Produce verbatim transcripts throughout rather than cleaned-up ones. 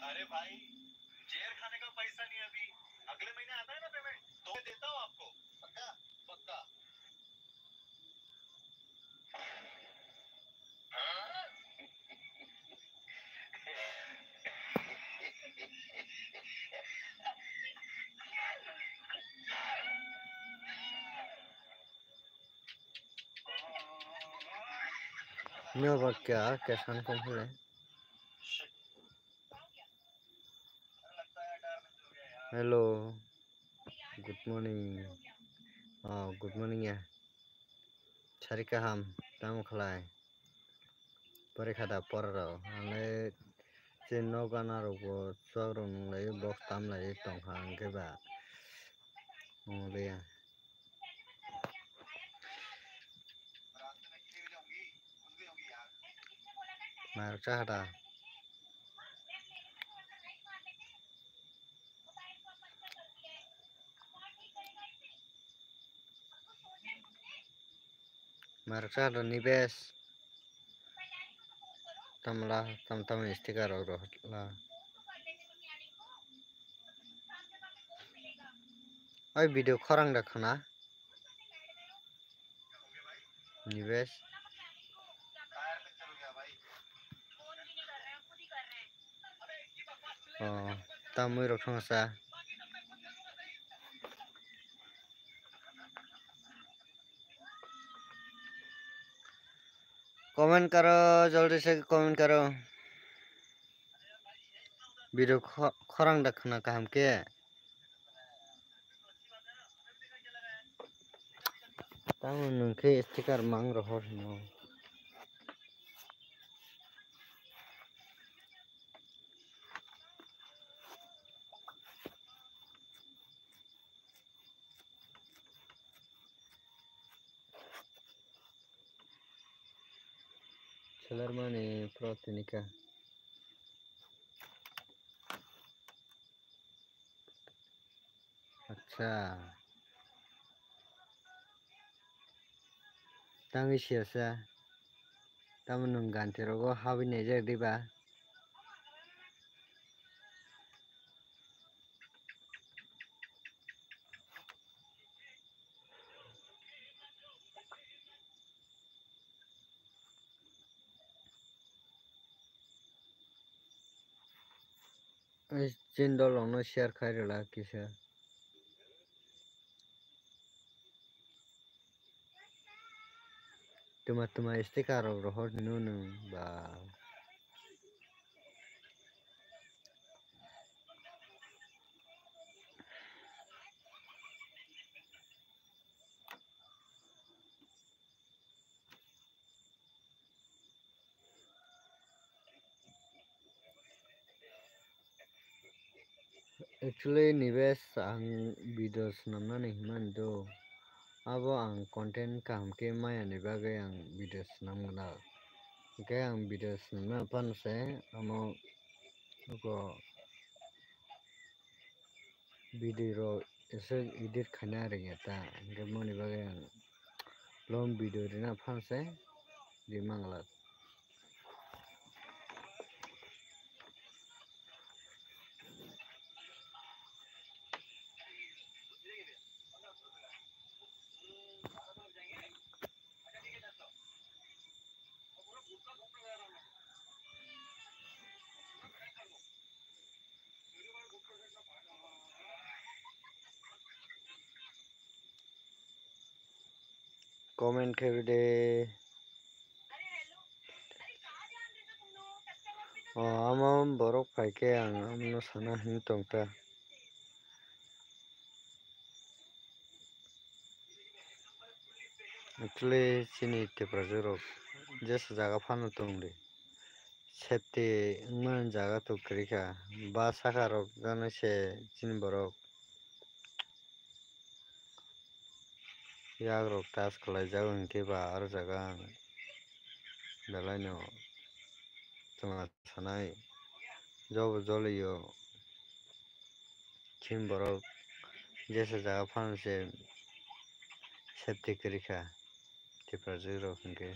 अरे भाई, जेल खाने का पैसा नहीं अभी, अगले महीने आता है ना पेमेंट, तो मैं देता हूँ आपको। पक्का? पक्का। Nyo ba kya, kya san kong hule. Hello. Good morning. Oh, good morning ya. Sari kaham, tamo khlai. Pore khada pora rok. Ang le che nok gana rok bo chuak rok nung lai, box tam lai tong kha hwnkhe ba. Ong le ya. Mairok cha hada. Mairok cha hada Nibesh. Tamla, tam tam sticker rok rw la. Oi video khorang da khna. Nibesh. Oh, tamwi rok thangsa. Comment karo, jaldi se comment karo. Video kho-, khorang da khna kaham khe. Tamo nwng khe sticker mang rohor hino. Selar mani pro tinika. Acha. Tangwi siyasa. Tamo nwng ganti rogo habwi naijak diba? Chini dol rok no share khai rwla kisa. Tuma tuma sticker rok rohor hino nwng ba. Actually, Nibesh, ang video swnamnani himani do. Abo ang content kaham khe maya ni bagwi ang video swnam gwnang. Hwnkhe ang video swnamna phano se amo oko video rok ese edit khaina rwngya ta, hwnkhe moni bagwi ang long video rwna phan se ri mangla. Comment khe de. O, amo borok phai khe ang amno sana hwn tong ta. Actually, chini Tiprajwk rok jesa jaga phano tong di. Safety wngmani jaga to kwrwi kha. Ba saka rok gana se chini borok. Yak rok touch khlaijak hwnkhe ba aro jaga ang belai no chwngla sanai jobo jolio. Chini borok jesa jaga phano se safety kwrwi kha. Tiprajwk rok hwnkhe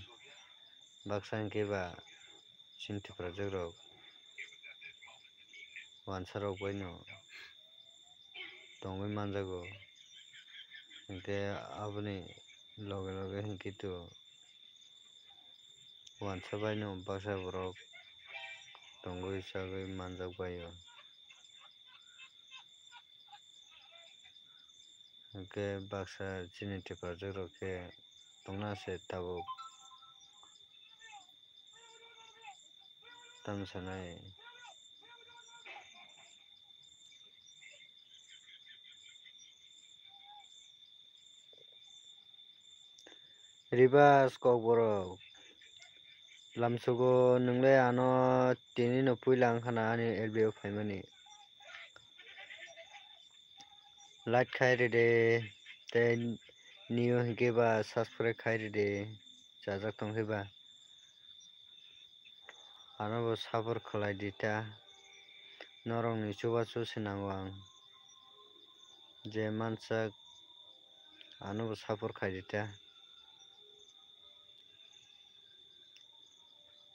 baksa hwnkhe ba chini Tiprajwk rok wansarok baino tongwi manjago. Hinkhe aboni loge loge hinkhe to wansa baino baksa borok tongwi chagwi manjak baio. Hinkhe baksa chini tiprajwk rok khe tongna se tabuk. Tamo sanai. Ribas Kokborok, lamsugo nwng le ano tini no puila wngkha na ani L B o phaimani. Like khai ride, tei new hinkhe ba subscribe khai ride, chajak tongkhe ba. Ano bo support khlai di ta. Norokni chubachu se nango ang. Je mansak ano bo support khai di ta.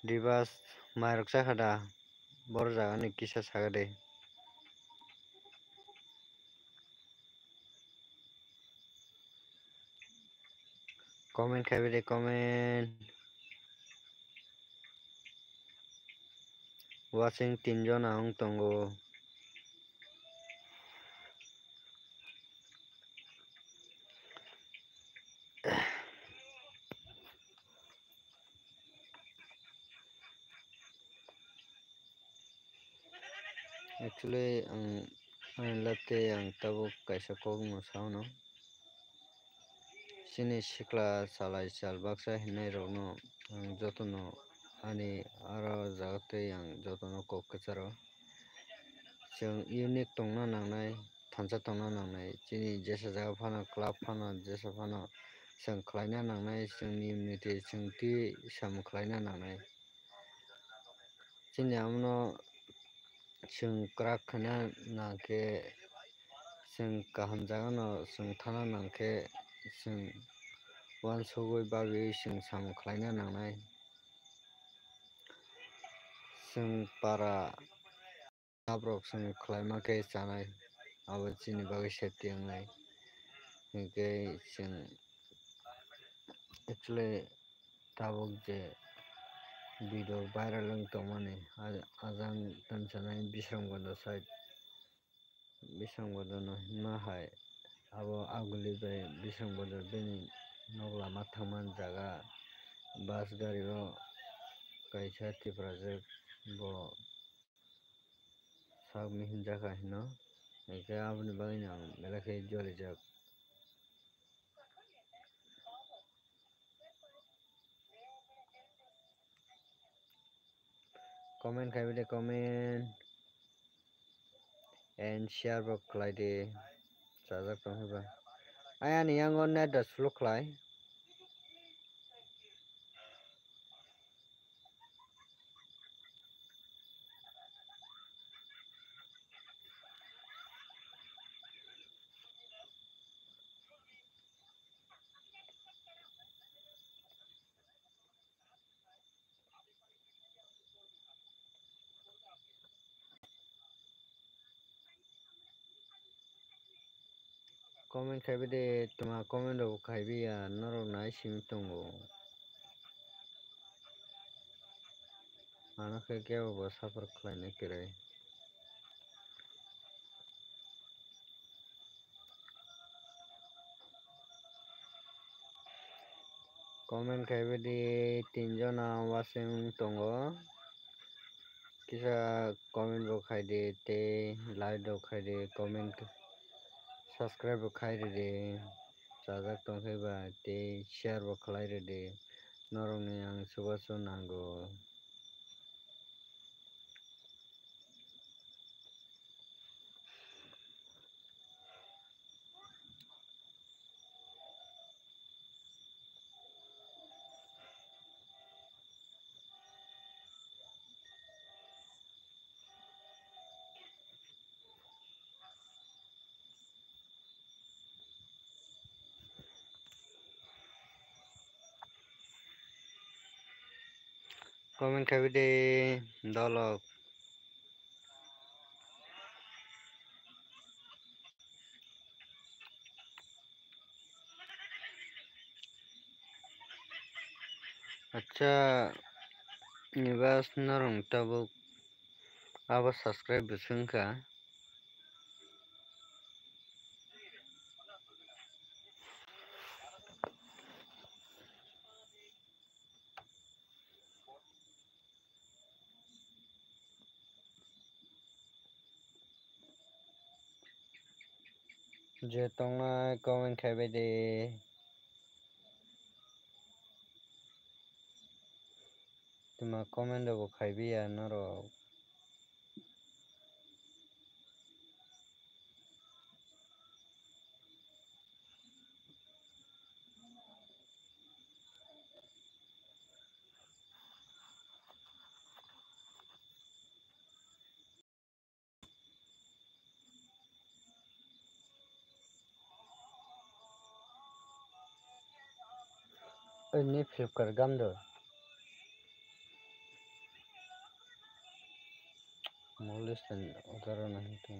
Ribas mairok chakha da, boro jagani kisa saga de. Comment khaibai de, comment. Watching tinjon ang tongo. Actually, ang, ani lab tei ang tabuk kaisa kokno saono. Chini sikla chalai chal baksa hinnairokno ang jotono ani aro jaga tei ang jotono kok kwcharo. Chwng unique tongna nangnai, thansa tongna nangnai. Chini jesa jaga phano, club phano, jesa phano chwng khlaina nangnai, chwngni unity chwng twi samung khlaina nangnai. Chini amono chwng kwrak khaina nangkhe, chwng kaham jagano chwng thana nangkhe, chwng uansugwi bagwi chwng samung khlaina nangnai. Chwng para aborok chwng khlaima khe chanai, abo chini bagwi safety wngnai. Hinkhe chwng actually tabuk je video viral wng tongmani, a-, ajang tongsanai Bisramgondo side. Bisramgondo no himma hai abo Aguli bai Bisramgondo bini nok lama thangmani jaga bus gari o kaisa Tiprajwk bo sak mihinjak hai hino, hinkhe aboni bagwino ang belai khe jolijak. Comment khaibai de, comment and share bo khlai di, chajak tong khe ba. Ayani yango net da slow khlai. Comment khaibai de, tuma comment rok khaibai ya, norok nai simi tongo. Ano khe kebo bo support khlainai kwrwi. Comment khaibai di, tinjona watching tongo. Kisa comment bo khai di, tei like rok khai di, comment, subscribe bo khai ridi. Chajak tong khe ba tei share bo khlai ridi. Norokni ang chubachu nango. Comment khaibai de, dolok. Acha, Nibas, norong tabuk abo subscribe bo swngkha. Je tongnai comment khaibai de. Tuma comment rok bo khaibai ya norok. Ini Flipkart gam do. Molis dan utara nahi tu.